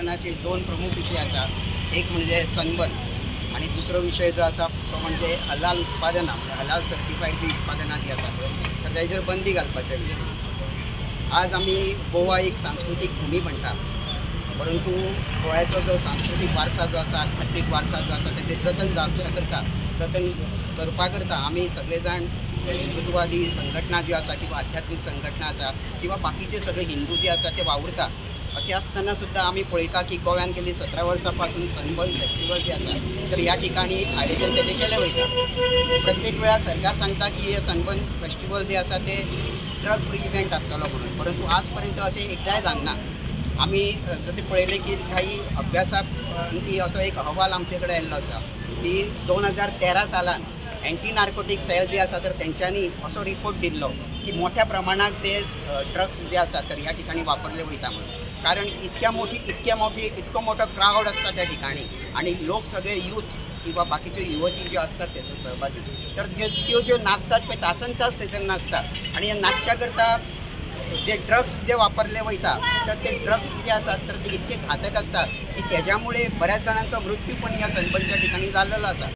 आंदोलनाचे दोन प्रमुख विषय आसा. एक म्हणजे सनबर्न आणि दुसरो विषय जो आसा तो म्हणजे हलाल उत्पादनां, म्हणजे हलाल सर्टिफायड जी उत्पादनां जी आसा तर ताजेर बंदी घालपाचे विषय. आज आमी गोवा एक सांस्कृतीक भूमी म्हणटा, परंतु गोव्याचो जो सांस्कृतीक वारसा जो आसा, आध्यात्मीक वारसा जो आसा तेजें जतन जावचे करता, जतन करपा करता आमी सगळे जाण हिंदुत्ववादी संघटना ज्यो आसा किंवा आध्यात्मीक संघटना आसा किंवा बाकीचे सगळे हिंदू जे आसा ते वावुरता. अशें आसतना सुद्दां आमी पळयता की गोव्यान गेली 17 वर्सां पासून सनबर्न फेस्टिवल जे आसा तर ह्या ठिकाणी आयोजन तेजें केलें वयता. प्रत्येक वेळार सरकार सांगता की हे सनबर्न फेस्टिवल जे आसा ते ड्रग फ्री इव्हेंट आसतलो म्हणून, परंतु आज पर्यंत अशें एकदांय जावंक ना. आमी जशें पळयलें की काही अभ्यासांत असो एक अहवाल आमचे कडेन आयिल्लो आसा की 2013 सालान एंटी नार्कोटीक सेल जे आसा तर तेंच्यांनी असो रिपोर्ट दिल्लो की मोठ्या प्रमाणात ते ड्रग्स जे आसा तर ह्या ठिकाणी वापरले वयता म्हणून. कारण इतको मोठो क्रावड आसता त्या ठिकाणी आणि लोक सगळे यूथ किंवा बाकीचे युवती ज्यो आसतात तेचो सहभागी, तर त्यो ज्यो नाचतात पळय तासन तास थंयसर नाचतात आणि नाचच्या करता जे ड्रग्स जे वापरले वयता तर ते ड्रग्स जे आसात तर ते इतके घातक असतात की त्याच्यामुळे बऱ्याच जाणांचो मृत्यू पण ह्या सनबर्नच्या ठिकाणी जाल्लेलो आसा.